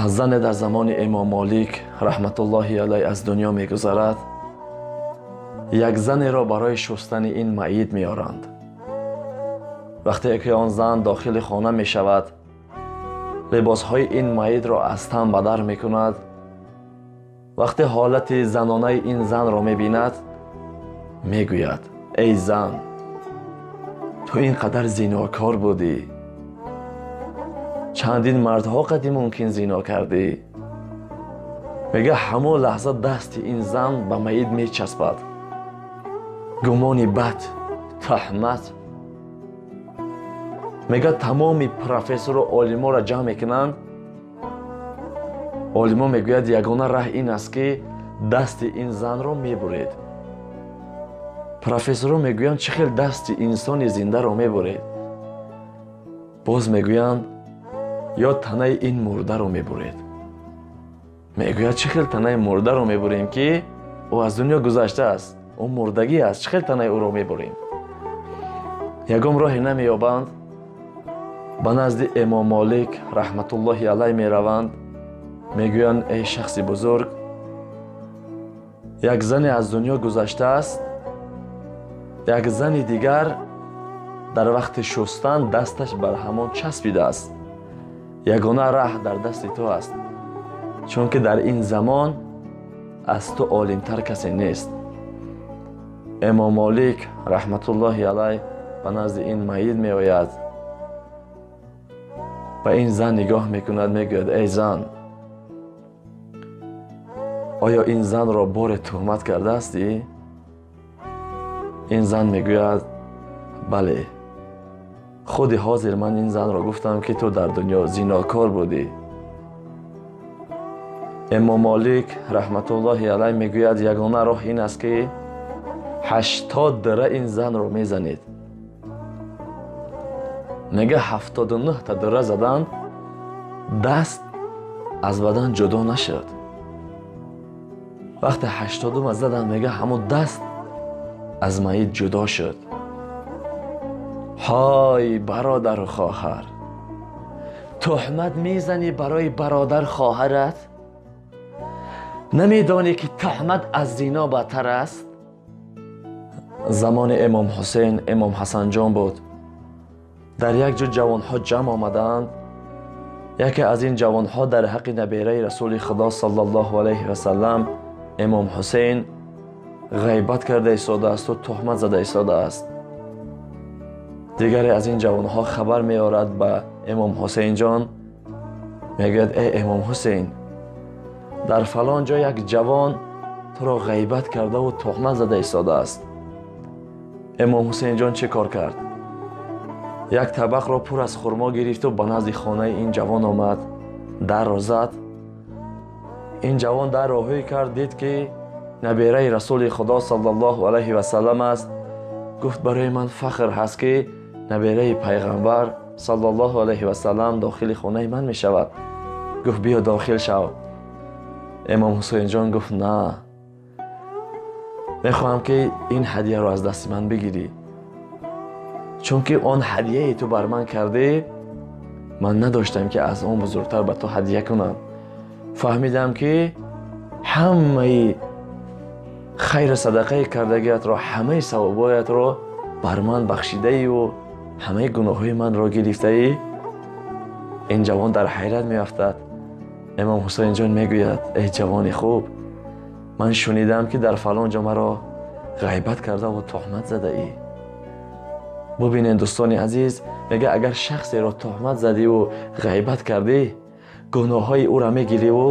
Зане дар замони Имом Молик раҳматуллоҳи алайҳ аз дунё мегузарад. Як занеро барои шустани ин майит меоранд. Вақте ки он зан дохили хона мешавад, либосҳои ин майитро аз тан ба дар мекунад. Вақте ҳолати занонаи ин занро мебинад, мегӯяд: эй зан, ту ин қадар зинокор будӣ, чандин мардҳо қади мумкин зино кардӣ. Мега, ҳамон лаҳза дасти ин зан ба майит мечаспад. Гумони бад, таҳмат. Мега, тамоми профессору олиморо ҷамъ мекунанд. Олимо мегӯяд, ягона раҳ ин аст, ки дасти ин занро мебуред. Профессорҳо мегӯянд, чӣ хел дасти инсони зиндаро мебуред? Боз мегӯянд, ё танаи ин мурдаро мебуред. Мегӯяд, чӣ хел танаи мурдаро мебурем, ки ӯ аз дунё гузаштааст, ӯ мурдагӣ аст, чӣ хел танаи ӯро мебурем? Ягон роҳе намеёбанд. Ба назди Имом Молик раҳматуллоҳи алайҳ мераванд. Мегӯянд, эй шахси бузург, як зане аз дунё гузаштааст, як зани дигар дар вақти шустан дасташ бар ҳамон часпидааст. Ягона раҳ дар дасти ту аст, чунки дар ин замон аз ту олимтар касе нест. Имом Молик раҳматуллоҳи алайҳ ба назди ин майит меояд, ба ин зан нигоҳ мекунад, мегӯяд: эй зан, оё ин занро боре туҳмат кардаастӣ? Ин зан мегӯяд: бале, худи ҳозир ман ин занро гуфтам, ки ту дар дунё зинокор будӣ. Имом Молик раҳматуллоҳи алайҳ мегӯяд, ягона роҳ ин аст, ки 80 дира ин занро мезанед. Мега, 79-та дира заданд, даст аз бадан ҷудо нашуд. Вақте 80-ума заданд, мега, ҳамон даст аз майит ҷудо шуд. Ҳой, бародару хоҳар, туҳмат мезанӣ барои бародар хоҳарат? Намедонӣ, ки туҳмат аз зино бадтар аст? Замони Имом Ҳусейн, Имом Ҳасанҷон буд. Дар як ҷо ҷавонҳо ҷамъ омадаанд. Яке аз ин ҷавонҳо дар ҳаққи набераи Расули Худо саллаллоҳу алайҳи васаллам, Имом Ҳусейн, ғайбат карда истодаасту туҳмат зада истодааст. Дигаре аз ин ҷавонҳо хабар меорад ба Имом Ҳусейнҷон, мегӯяд: эй Имом Ҳусейн, дар фалон ҷо як ҷавон туро ғайбат кардаву туҳмат зада истодааст. Имом Ҳусейнҷон чӣ кор кард? Як табақро пур аз хурмо гирифту ба назди хонаи ин ҷавон омад, дарро зад. Ин ҷавон дарро ҳӯй кард, дид, ки набераи Расули Худо саллаллоҳу алайҳи васаллам аст. Гуфт: барои ман фахр ҳаст, ки набераи пайғамбар саллаллоҳу алайҳи васаллам дохили хонаи ман мешавад. Гуфт: биё, дохил шав. Имом Ҳусейнҷон гуфт: на, мехоҳам, ки ин ҳадияро аз дасти ман бигирӣ, чунки он ҳадияе ту бар ман кардӣ, ман надоштам, ки аз он бузургтар ба ту ҳадия кунам. Фаҳмидам, ки ҳамаи хайру садақаи кардагиятро, ҳамаи савобҳоятро бар ман бахшидаию ҳамаи гуноҳҳои манро гирифтаӣ. Ин ҷавон дар ҳайрат меафтад. Имом Ҳусейнҷон мегӯяд: эй ҷавони хуб, ман шунидам, ки дар фалон ҷо маро ғайбат кардаву туҳмат задаӣ. Бубинед, дӯстони азиз, мега, агар шахсеро туҳмат задиву ғайбат кардӣ, гуноҳҳои ӯро мегириву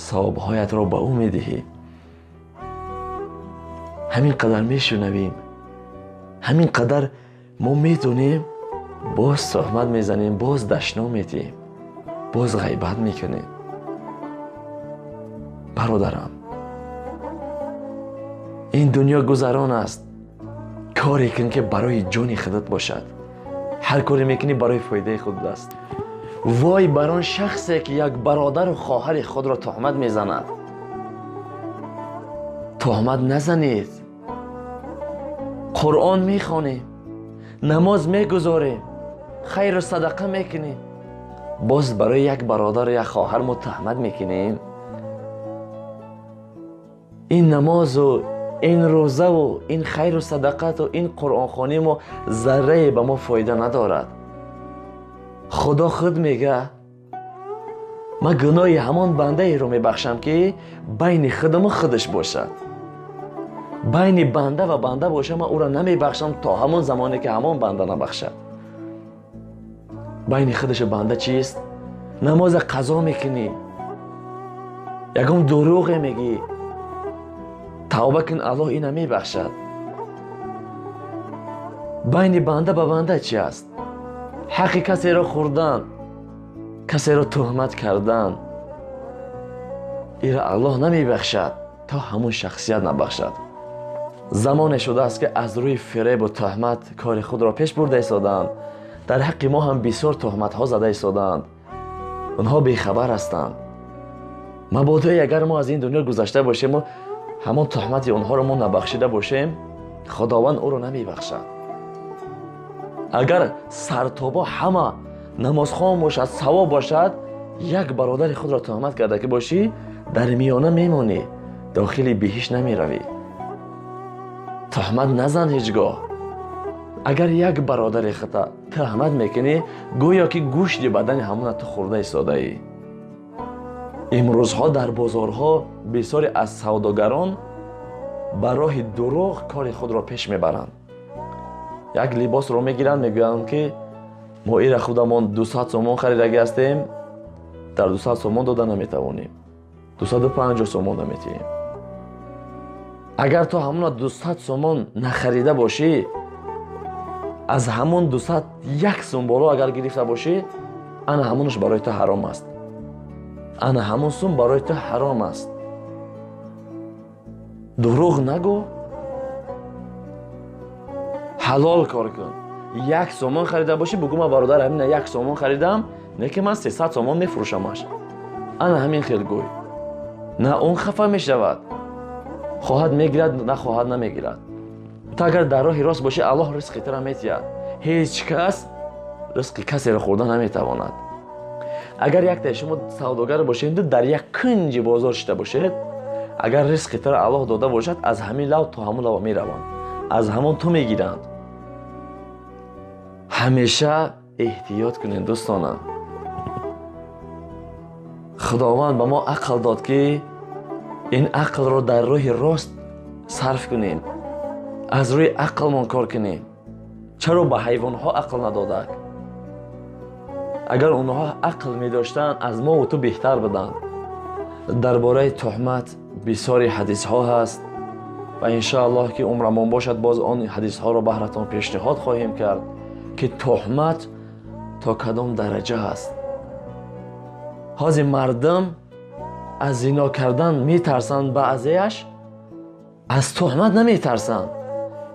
савобҳоятро ба ӯ медиҳӣ. Ҳамин қадар мешунавем, ҳамин қадар мо медонем, боз туҳмат мезанем, боз дашном медиҳем, боз ғайбат мекунем. Бародарам, ин дунё гузарон аст. Коре кун, ки барои ҷони худат бошад. Ҳар коре мекунӣ, барои фоидаи худ аст. Вой бар он шахсе, ки як бародару хоҳари худро туҳмат мезанад. Туҳмат назанед. Қуръон мехонем, намоз мегузорем, хайру садақа мекунем. Боз барои як бародар, як хоҳар мо туҳмат мекунем. Ин намозу ин рӯзаву ин хайру садақату ин қуръонхонии мо заррае ба мо фоида надорад. Худо худ мега: ман гуноҳи ҳамон бандаеро мебахшам, ки байни худаму худаш бошад. Байни банда ва банда боша, ман ӯро намебахшам то ҳамон замоне ки ҳамон банда набахшад. Байни худашу банда чист? Намоза қазо мекунӣ, ягон дурӯғе мегӣ, тавба кун, Аллоҳ ина мебахшад. Байни банда ба банда чи аст? Ҳаққи касеро хӯрдан, касеро туҳмат кардан, ира Аллоҳ намебахшад, то ҳамон шахсият набахшад. Замоне шудааст, ки аз рӯи фиребу туҳмат кори худро пеш бурда истодаанд. Дар ҳаққи мо ҳам бисёр туҳматҳо зада истодаанд. Онҳо бехабар ҳастанд. Мабодое агар мо аз ин дунё гузашта бошему ҳамон туҳмати онҳоро мо набахшида бошем, Худованд ӯро намебахшад. Агар сартобо ҳама намозхон бошад, савоб бошад, як бародари худро туҳмат карда ки бошӣ, дар миёна мемонӣ, дохили биҳишт намеравӣ. Туҳмат назан ҳеҷ гоҳ. Агар як бародари худта туҳмат мекунӣ, гӯё ки гӯшти бадани ҳамона ту хӯрда истодаӣ. Имрӯзҳо дар бозорҳо бисёре аз савдогарон ба роҳи дурӯғ кори худро пеш мебаранд. Як либосро мегиранд, мегӯянд, ки мо ира худамон 200 сомон харидагӣ ҳастем, дар 200 сомон дода наметавонем, 250 сомон наметиҳем. Агар ту ҳамона 200 сомон нахарида бошӣ, аз ҳамон 200 як сум боло агар гирифта бошӣ, ана ҳамонаш барои ту ҳаром аст, ана ҳамон сум барои ту ҳаром аст. Дурӯғ нагӯ, ҳалол кор кун. Як сомон харида бошӣ, бугӯ: ман, бародар, ҳамина як сомон харидам, не ки ман 300 сомон мефурӯшамаш. Ана ҳамин хел гӯй. На он хафа мешавад, хоҳад мегирад, нахоҳад намегирад. Ту агар дар роҳи рост бошӣ, Аллоҳ ризқи тура метиҳад. Ҳеҷ кас ризқи касеро хӯрда наметавонад. Агар яктаи шумо савдогар бошед, дар як кунҷи бозор шида бошед, агар ризқи тура Аллоҳ дода бошад, аз ҳамин лав то ҳамон лава мераванд, аз ҳамон ту мегиранд. Ҳамеша эҳтиёт кунед, дӯстонам. Худованд ба мо ақл дод, ки ин ақлро дар роҳи рост сарф кунем, аз рӯи ақлмон кор кунем. Чаро ба ҳайвонҳо ақл надодак? Агар онҳо ақл медоштанд, аз мову ту беҳтар буданд. Дар бораи туҳмат бисёри ҳадисҳо ҳаст ва иншоаллоҳ, ки умрамон бошад, боз он ҳадисҳоро баҳратон пешниҳод хоҳем кард, ки туҳмат то кадом дараҷа аст. Ҳозир мардум аз зино кардан метарсанд, баъзеяш аз туҳмат наметарсанд,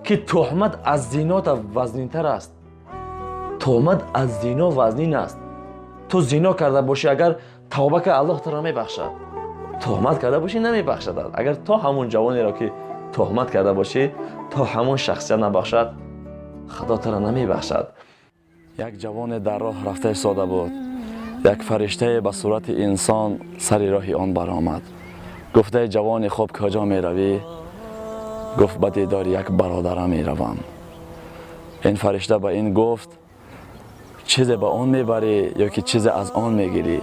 ки туҳмат аз зинота вазнинтар аст. Туҳмат аз зино вазнин аст. Ту зино карда бошӣ, агар тавба кар, Аллоҳ туро мебахшад. Туҳмат карда бошӣ, намебахшад. Агар то ҳамон ҷавонеро, ки туҳмат карда бошӣ, то ҳамон шахсият набахшад, Худо туро намебахшад. Як ҷавоне дар роҳ рафта истода буд. Як фариштае ба сурати инсон сари роҳи он баромад. Гуфтаи ҷавони хуб, куҷо меравӣ? Гуфт: ба дидори як бародарам меравам. Ин фаришта ба ин гуфт: чизе ба он мебарӣ ё ки чизе аз он мегирӣ?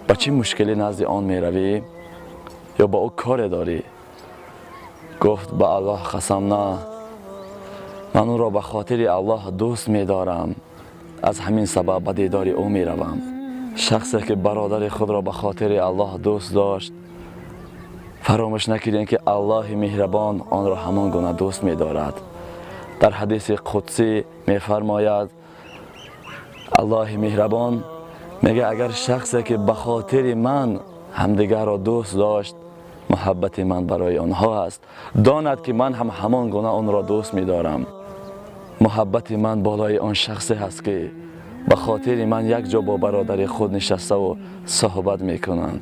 Ба чӣ мушкилӣ назди он меравӣ ё ба ӯ коре дорӣ? Гуфт: ба Аллоҳ қасам, на, ман ӯро ба хотири Аллоҳ дӯст медорам, аз ҳамин сабаб ба дидори ӯ меравам. Шахсе ки бародари худро ба хотири Аллоҳ дӯст дошт, фаромӯш накунед, ки Аллоҳи меҳрабон онро ҳамон гуна дӯст медорад. Дар ҳадиси қудсӣ мефармояд, Аллоҳи меҳрабон мега: агар шахсе ки ба хотири ман ҳамдигарро дӯст дошт, муҳаббати ман барои онҳо аст, донад, ки ман ҳам ҳамон гуна онро дӯст медорам. Муҳаббати ман болои он шахсе ҳаст, ки ба хотири ман як ҷо бо бародари худ нишаставу суҳбат мекунанд.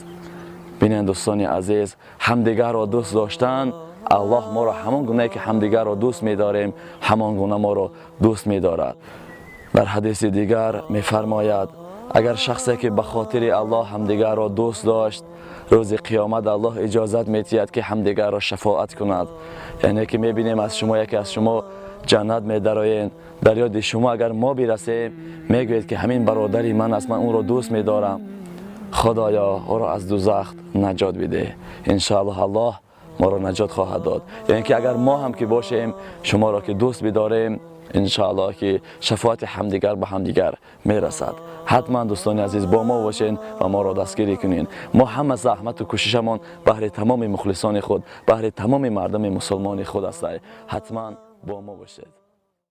Бинед, дӯстони азиз, ҳамдигарро дӯст доштан, Аллоҳ моро ҳамон гунае ки ҳамдигарро дӯст медорем, ҳамон гуна моро дӯст медорад. Дар ҳадиси дигар мефармояд. Агар шахсе ки ба хотири Аллоҳ ҳамдигарро дӯст дошт, рӯзи қиёмат Аллоҳ иҷозат метиҳад, ки ҳамдигарро шафоат кунад. Яъне ки мебинем, аз шумо яке аз шумо ҷаннат медароен, дар ёди шумо агар мо бирасем, мегӯед, ки ҳамин бародари ман аст, ман ӯро дӯст медорам, Худоё, ӯро аз дӯзах наҷот бидеҳ. Иншоаллоҳ, Аллоҳ моро наҷот хоҳад дод. Яъне ки агар мо ҳам ки бошем, шуморо ки дӯст бидорем, иншоаллоҳ, ки шафоати ҳамдигар ба ҳамдигар мерасад. Ҳатман, дӯстони азиз, бо мо бошен ва моро дастгирӣ кунед. Мо ҳама заҳмату кӯшишамон баҳри тамоми мухлисони худ, баҳри тамоми мардуми мусулмони худ аст. Ҳатман бо мо бошед.